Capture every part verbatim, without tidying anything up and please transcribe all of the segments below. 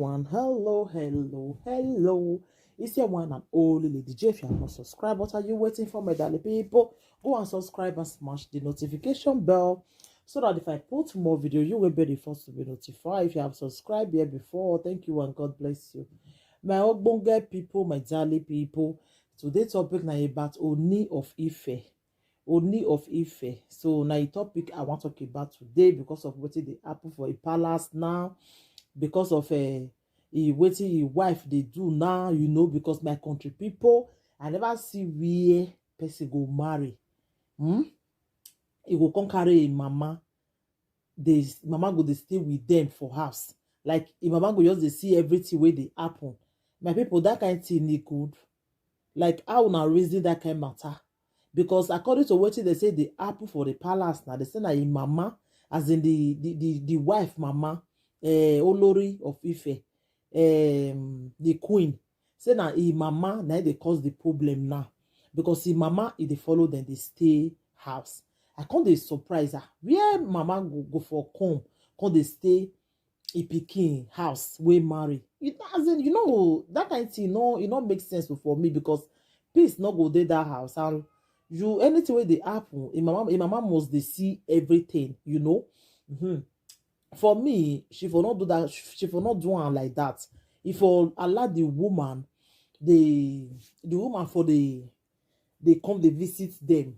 One, hello, hello, hello. It's your one and only Lady J. If you have not subscribed, what are you waiting for, my darling people? Go and subscribe and smash the notification bell so that if I put more video, you will be the first to be notified. If you have subscribed here before, thank you and God bless you. My ogbonge people, my darling people, today topic na about Oni of Ife. Oni of Ife. So na a topic I want to talk about today because of what they happen for a palace now, because of uh, what his wife they do now, you know, because my country people, I never see where person go marry. Hmm? He go come carry a mama. They mama go they stay with them for house. Like a mama go just they see everything where they happen. My people, that kind of thing is good. Like how una reason that kind matter? Because according to what they say, the apple for the palace now, they say na him mama, as in the the the, the wife mama, uh, Olori of Ife, um, the queen. Say na him mama na they cause the problem now, because him mama if they follow them they stay house. I can't they surprise her where mama go, go for come, can't they stay a picking house we marry. You know, as in, you know that kind of thing. No, it not make sense for me because peace not go there that house and you anything where they happen. A mama, a mama must they see everything. You know, mm-hmm. For me, she for not do that. She for not do her like that. If for allow the woman, the the woman for the they come they visit them.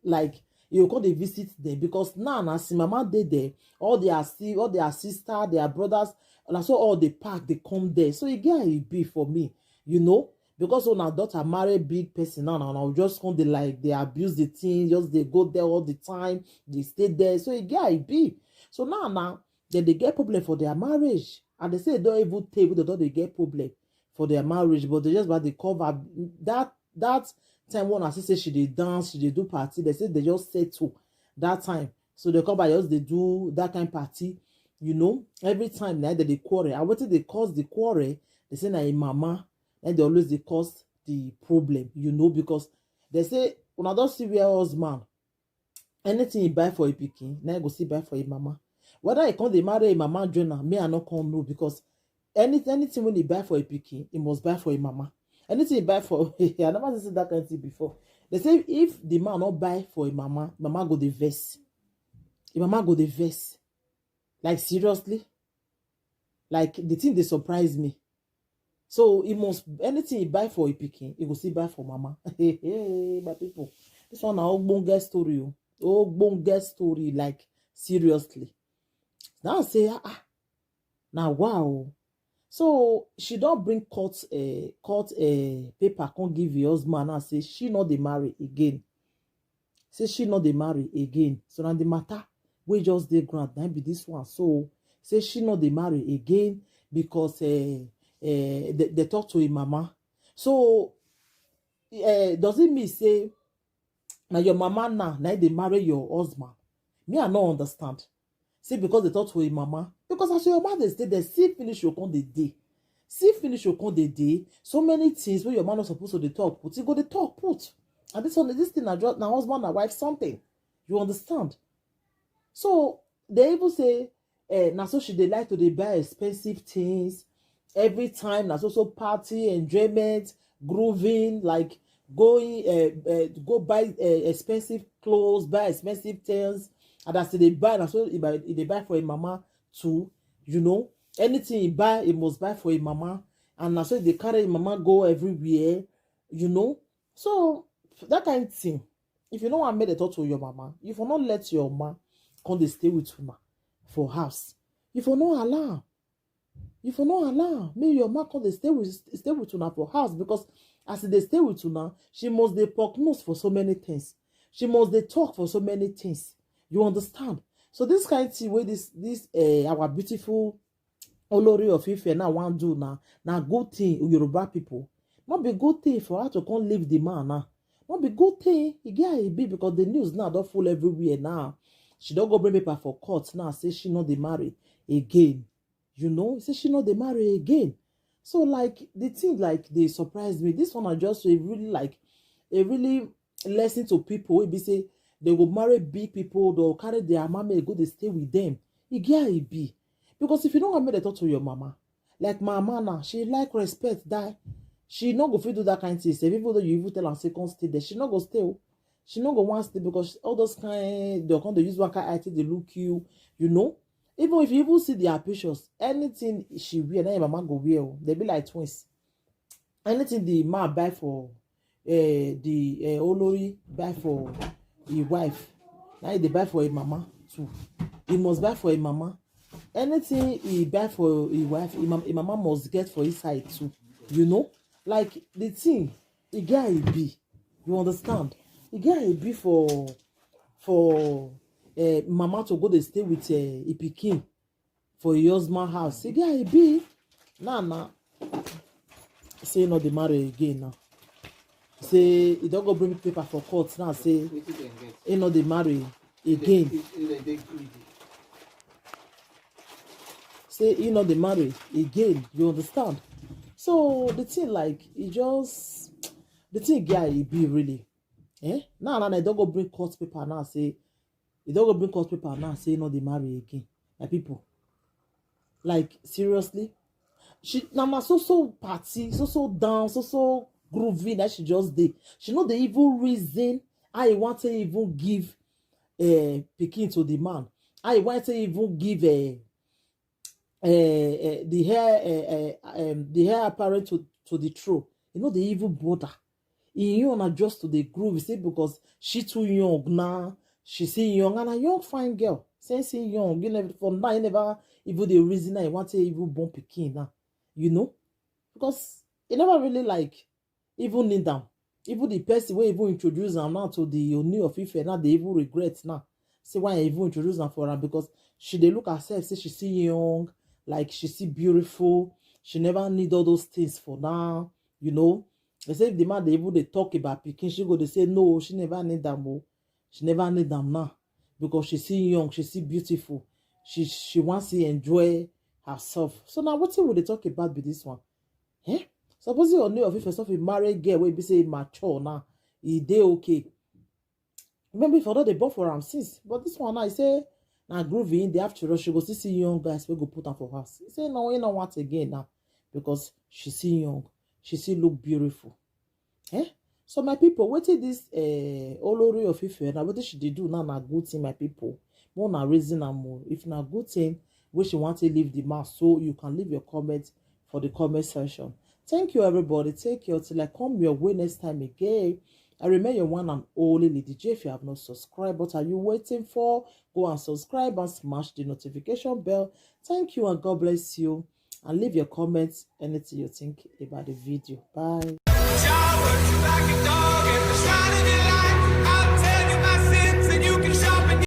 Like you come they visit them because now na see mama dey there, all their see all their sister, their brothers, and so all the park they come there. So you get it be for me, you know, because when our daughter marry big person now, now, now just come they like they abuse the thing, just they go there all the time, they stay there. So you get it be. So now now then they get problem for their marriage, and they say they don't even table, they don't they get problem for their marriage, but they just about they cover that that time when I see say she dey dance, she dey do party, they say they just settle that time. So they come by just they do that kind party, you know. Every time now that they quarrel, I waited they cause the quarrel. They say na a mama, and they always they cause the problem, you know, because they say when I don't see where husband anything he buy for a picking, now he go see buy for a mama. Whether he come they marry a mama joiner, me I not come know because any anything when he buy for a picking, he must buy for a mama. Anything he buy for I never see that kind of thing before. They say if the man not buy for a mama, mama go the vest. A mama go the vest. Like seriously? Like the thing they surprise me. So he must anything he buy for a picking, he go still buy for mama. Hey, hey, my people. This one na ogbonge story. Oh. Ogbonge story, like seriously. Now I say, ah, ah. Now wow. So she don't bring court uh, court uh, paper, can't give your husband and say she not the marry again. Say she not the marry again. So now the matter we just dey ground now be this one. So say she not the marry again because uh, uh, they, they talk to him mama. So uh, does it mean say now your mama now now they marry your husband? Me I no understand. Say because they talk to him mama, because as your mother stay there, see finish your con the day. See finish your con the day. So many things where your man not supposed to the talk put, he go the talk put. And this one, this thing I just now husband and wife something. You understand? So they even say, eh, now so she they like to they buy expensive things every time. Now so so party, enjoyment, grooving, like going, uh, uh, go buy uh, expensive clothes, buy expensive things, and as they buy, now so they buy, they buy for a mama too. You know, anything he buy, he must buy for a mama, and now so they carry a mama go everywhere. You know, so that kind of thing. If you know what made a talk to your mama, if you not let your mama come they stay with you for house, if you not allow, if you not allow, me your mama come they stay with stay with you for house because as they stay with you, she must they poke nose for so many things. She must they talk for so many things. You understand? So this kind of thing where this this uh, our beautiful Olori of Ife now want do now. Now good thing Yoruba people. Not be good thing for her to come leave the man now. Not be good thing. E get e be because the news now don't full everywhere now. She don't go bring paper for court now. Say she not the marry again. You know, say she not the marry again. So like the thing like they surprised me. This one I just a really like a really lesson to people. If they say they go marry big people, they'll carry their mama go they stay with them. E get e be. Because if you don't want me to talk to your mama, Like my mama now, she like respect that she no go fit do that kind thing. Say people that you even tell am say come stay there, she no go stay. Oh. She no go want stay because all those kind they come dey use one kind eye take dey look you, you know. Even if you even see their pictures, anything she wear, na your mama go wear. Oh. They be like twins. Anything the man buy for uh, the uh, Olori buy for his wife, now they buy for his mama too. He must buy for his mama. Anything he buy for his wife, his, mam- his mama must get for his side too. You know, like the thing, the guy he be, you understand? The guy he be for for uh, mama to go dey stay with uh, his pikin for his husband house. The guy he be, nah nah. Say no dey marry again now. Say he don go bring paper for court now. Say he no dey marry again. Say he no dey marry again. You understand? So the thing like he just the thing guy he be really. Eh? Now now he don go bring court paper now. Say he don go bring court paper now. Say he no dey marry again. My people, like seriously, she na na so so party, so so dance, so so groovy that she just dey. She no dey even reason how he want to even give uh, pikin to the man. How he want to even give uh, uh, uh, the hair uh, uh, um, the hair apparent to, to the throne. You know they even bother. He you na just to the groove. He say because she too young now. She still young and a young fine girl. Since he young, you never for now you never even the reason I want to even born pikin now. You know, because he never really like even kneel down. Even the person wey even introduce am now to the Ooni of Ife now dey even regret now. Say why I even introduce am for am because she dey look herself say she still young, like she still beautiful. She never need all those things for now, you know. They say if the man dey even dey talk about pikin, she go dey say no, she never need am o. She never need am now because she still young, she still beautiful. She she wants to enjoy herself. So now wetin we dey talk about be this one? Eh? Suppose Ooni of Ife sef marry girl wey be say mature now, e dey okay. Maybe for don dey born for am since, but this one now I say na groovy in the after all she go still see young guys wey go put am for house. He say no, he no want again now because she still young, she still look beautiful. Eh? So my people, wetin this uh, Olori of Ife na wetin she dey do now na good thing, my people. More na reason am more. If na good thing, wey she want to leave the man, so you can leave your comment for the comment section. Thank you, everybody. Take care till I come your way next time again. I remain your one and only Lady J. If you have not subscribed, what are you waiting for? Go and subscribe and smash the notification bell. Thank you and God bless you. And leave your comments, anything you think about the video. Bye.